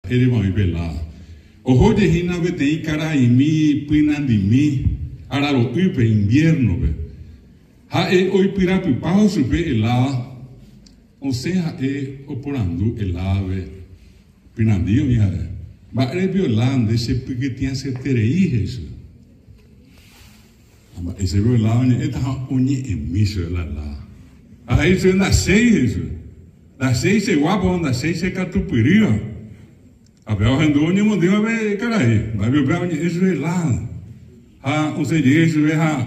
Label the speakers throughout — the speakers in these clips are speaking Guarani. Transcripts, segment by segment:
Speaker 1: Mba'érepa oĩ pe helada? Ohóje hína peteĩ karaimi pynandimi araro'ýpe, invierno-pe. Ha'e oipyrapypávo chupe helada, osẽ ha'e oporandu helada-pe, Pynandi oĩ ha'e, Mba'ére pio helada nde chepykytĩaseterei? he'i chupe. Ha mba'éichapa helada oñe'ẽta ha oñe'ẽmi chupe la helada. Ha he'i chupe, Ndachéi, he'i chupe. Ndachéi che guápo ha ndachéi che katupyrýva. Ha péva ohendu oñemondýva pe karai, mba'épe upéva oñe'ẽ chupe helada. Ha osẽ jey chupe ha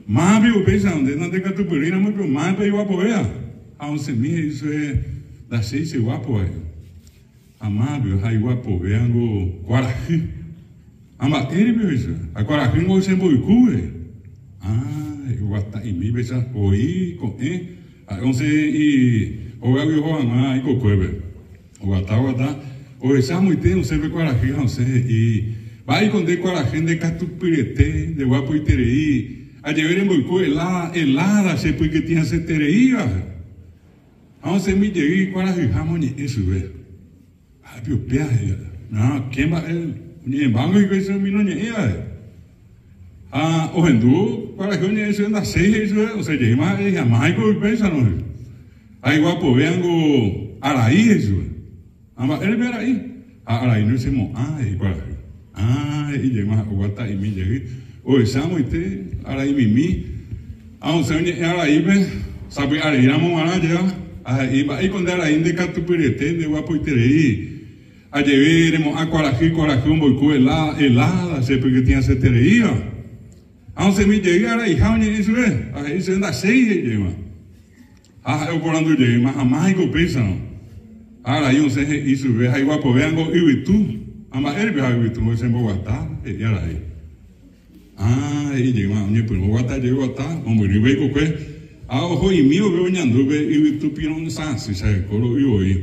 Speaker 1: mávape upéicha nde nandekatupyrýi ramo pio mávape iguapovéva. Ha osẽmi he'i chupe, Ndachéi che guápo, he'i. Ha mávape ha iguapovévango kuarahy. Ha mba'ére pio he'i chupe, ha kuarahýngo chemboyku, he'i. Ah, he'i oguata'imi péicha voi ko'ẽ ha'e osẽ hógagui oho hag̃ua ikokuépe. Oguata, oguata, ohecha amoite osẽ pe kuarahy ha osẽ he'i, Mba'éiko nde kuarahy nde katupyrete, nde guapoiterei, ajeve remboyku helada, helada che pykytĩhasetereíva. Ha osẽmi jey kuarahyha moñe'ẽ chupe. Ha'e upéva he'i ha'e. Ha ke mba'e oñe'ẽmbávo hikuái che umi noñe'ẽva he'i. Ha ohendu kuarahy oñe'ẽ chupe ndachéi he'i chupe osẽ jeýma ha'e he'i ha máiko upéicharõ he'i. Ha iguapovéango arai he'i chupe. Ha mba'ére pe arai? Ha arai noichemo'ã he'i kuarahy. Ah he'i jeýma ha'e oguata'imi jey ohecha amoite araimimi ha osẽ oñe'ẽ araípe sapy'arei ramo g̃uarã je'a ha he'i mba'éiko nde arai nde katupyryete nde guapoiterei ajeve remo'ã kuarahy kuarahy omboyku helada helada che pykytĩasetereíva ha osẽmi jey araiha oñe'ẽ chupe ha he'i chupe ndachéi he'i jeýma. Ha ha'e oporandu jeýma, Ha máiko upéicharõ? Ha arai osẽ he'i chupe, Ha iguapovéango yvytu. Ha mba'érepe ha yvytu chemboguata? he'i arai. Ha he'i jeýma, oñepyrũ oguata jey oguata, mombyrýpe ikokue. Ha oho'imi vove oñandu pe yvytu piro'ysã asy chaheko ro'y voi.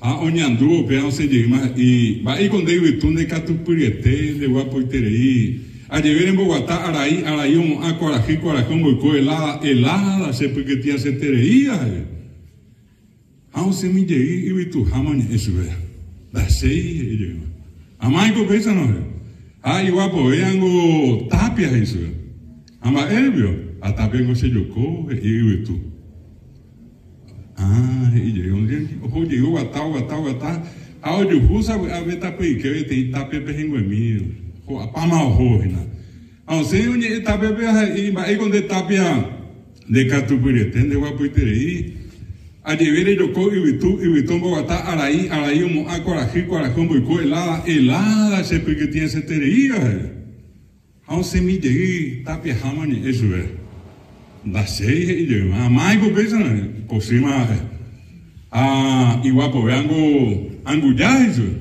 Speaker 1: Ha oñandúvo upéva osẽ jeýma he'i, Mba'éiko nde yvytu nde katupyryete, nde guapoiterei. Ajeve remboguata arai, arai omo'ã kuarahy, kuarahy omboyko helada, helada che pykytĩasetereíva, he'i. Ha osẽmi jey yvytuháma oñe'ẽ chupe. Ndachéi, he'i jeýma. Amáiko upéicharõ, he'i. Ha iguapovéango tápia, he'i chupe. Ha mba'érepio? Ha tápiango chejoko, he'i yvytu. Ah, he'i jey, oho jey oguata, oguata, oguata, ha ojuhu sapy'a pe tape yke peteĩ tape pehẽnguemi ho'apáma oho hína. Ha osẽ oñe'ẽ tápiape ha he'i, Mba'éiko nde tápia, nde katupyryete, nde guapoiterei, ajeve rejoko yvytu, yvytu omboguata arai, arai omo'ã kuarahy, kuarahy omboyku helada, helada che pykytĩesetereíva, he'i. Ha osẽmi jey tapiaháma oñe'ẽ chupe. Ndachéi he'i jeýma, ha máiko upéicharõ ipochýma ha'e. Ha iguapove angu anguja he'i chupe.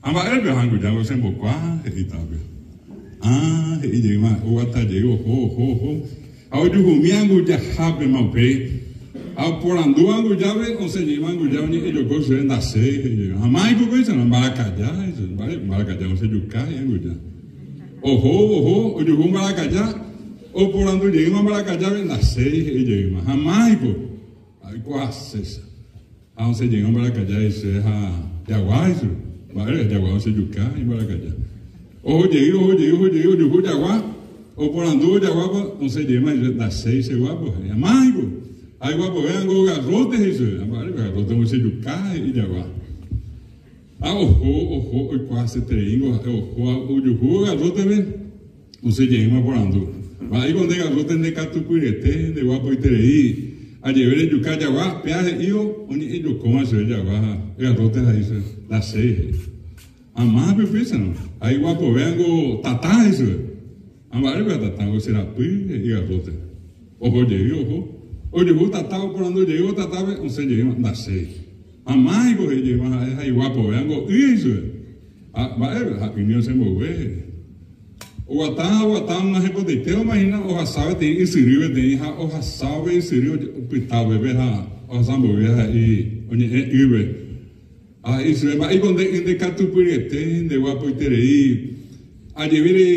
Speaker 1: Ha mba'érepe oho angujávo chembokua he'i tapia. Ah, he'i jeýma oguata jey oho oho oho. Ha ojuhumi angujahápema upéi. Ha oporandu angujápe osẽ jeýma anguja oñe'ẽjoko chupe ndachéi he'i jeýma. Ha máiko upéicharõ mbarakaja he'i chupe. Mba'érepa mbarakaja osejuka he'i anguja. Oho, oho, ojuhu mbarakaja, oporandu jeýma mbarakajápe, ndachéi he'i jeýma. Ha máiko, aikuaasécha. Ha osẽ jeýma mbarakaja he'ise ha jagua he'i chupe. Mba'ére jagua osejuka he'i mbarakaja. Oho jey, oho jey, oho jey, ojuhu jagua, oporandúvo jaguápa, osẽ jeýma he'i chupe, ndachéi che guápo he'i. Ha máiko, aikuaapovéango garróte he'i chupe. Ha mba'ére garróte osejuka he'i jagua. Ha oho, oho, oikuaasetereíngo ha'e oho ha ojuhúvo garrótepe, osẽ jeýma oporandu, Mba'éiko nde garróte nde katupyryete, nde guapoiterei, ajeve rejuka jagua? Péa he'ívo, oñe'ẽjokóma chupe jagua ha garróte ha he'i chupe, Ndachéi, he'i. Amápe upéicharõ, ha iguapovéango tata, he'i chupe. Ha mba'érepa tatángo che rapy, he'i garróte. Oho jey, oho. Ojuhu tata oporandu jeývo tatápe, osẽ jeýma, Ndachéi. Ha máiko he'i jeýma ha'e ha iguapove ango'y ichupe. Ha mba'épe? Ha ymi osẽ mboyve he'i. Oguata ha oguata og̃uahẽpotaitévoma hína ohasa peteĩ ysyry peteĩ ha ohasávo pe ysyry opyta upépe ha ohasa mboyve ha he'i oñe'ẽ ýpe. Ha he'i chupe, Mba'éiko nde y ndekatupyryete, ndeguapoiterei, ajevére.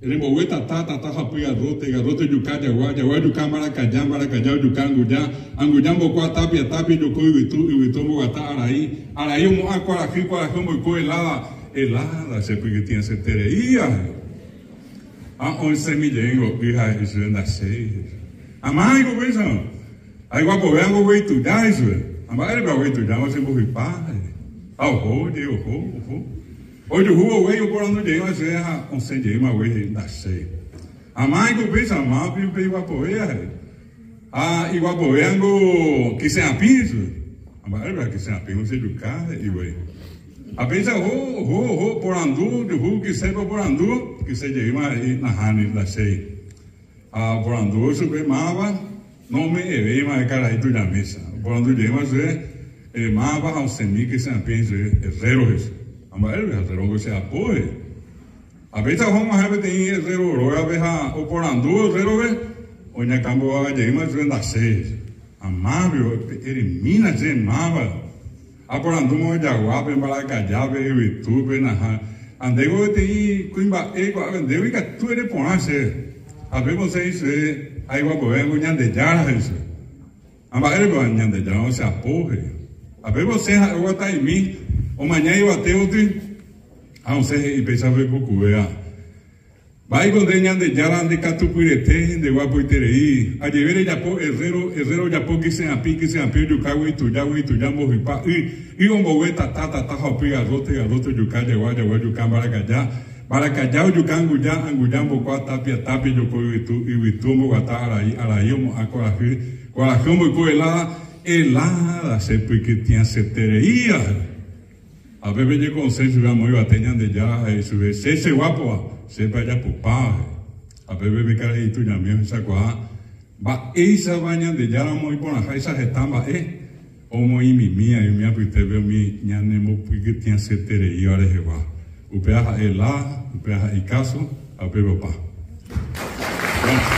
Speaker 1: Rembogue tata, tata ohapy garróte, garróte ojuka jagua, jagua ojuka mbarakaja, mbarakaja ojuka anguja, anguja ombokua tápia, tápia ojoko yvytu, yvytu omboguata arai, arai omo'ã kuarahy, kuarahy omboyko helada, helada che pykytĩasetereíva. Ha osẽmi jeýngo y ha he'i chupe, Ndachéi, he'i chupe. Amáiko upéicharõ, aiguapovévango guei tuja, he'i chupe. Ha mba'érepa guei tujáva chembohypa, he'i. Ha oho jey, oho, oho. Ojuhúvo guei oporandu jeýva chupe ha osẽ jeýma guei he'i, Ndachéi. Amáiko upéicharõ, mávapi upe iguapovéva, he'i. Ha iguapovévango kyse apĩ, he'i chupe. Ha mba'érepa kyse apĩngo chejuka, he'i guei. Ha péicha oho, oho, oho, oporandu, ojuhu kysépe oporandu, kyse jeýma he'i, Nahániri, ndachéi. Ha oporandúvo chupe mávapa, nome'ẽvéima karai tujamícha. Oporandu jeýma chupe mávapa ha osẽmi kyse apĩ chupe, herrero he'i chupe. Ha mba'érepa herrero che apo he'i. Ha péicha oho og̃uahẽ peteĩ herrero rógape ha oporandúvo herrérope, oñakãmbovava jeýma chupe, ndachéi he'i chupe. Ha mávio, eremína che mávapa. Aporandúma ojaguápe, mbarakajápe, yvytúpe, naha. Ha ndéko peteĩ kuimba'e ko'ápe ndéve ikatu ere porã chéve. Ha pe mosẽ he'i chéve, Aiguapovéngo Ñandejára, he'i chéve. Ha mba'érepa Ñandejára osẽ apo, he'i. Ha pe mosẽ ha'e oguata'imi, omaña yvate gotyo, ha osẽ he'i péicha pe pukuvéva. Mba'éiko nde Ñandejára nde katupyrete, nde guapoiterei, ajeve rejapo herrero, herrero ojapo kyse'apĩ, kyse'apĩ ojukágui itujágui, ituja ombohypa y, y ombogue tata, tata ha opy garrote, garrote ojuka jagua, jagua ojuka mbarakaja, mbarakaja ojuka anguja, anguja ombokua tápia, tápia ojoko yvytu, yvytu omboguata arai, arai omo'ã kuarahy, kuarahy omboyku helada, helada che pykytĩaseterei ahy. Ha pépe jeko osẽ chupe amo yvate Ñandejára ha he'i chupe, Che cheguápova, chépa ajapopáva, he'i. Ha pépe pe karai ituñami ohechakuaa mba'éichapa Ñandejára omoĩ porãháicha heta mba'e omoĩmimi umi apytépe umi ñanembopykytĩasetereíva rehegua. Upéva ha'e la, upéva ha'e ikáso, ha upépe opa. Bueno.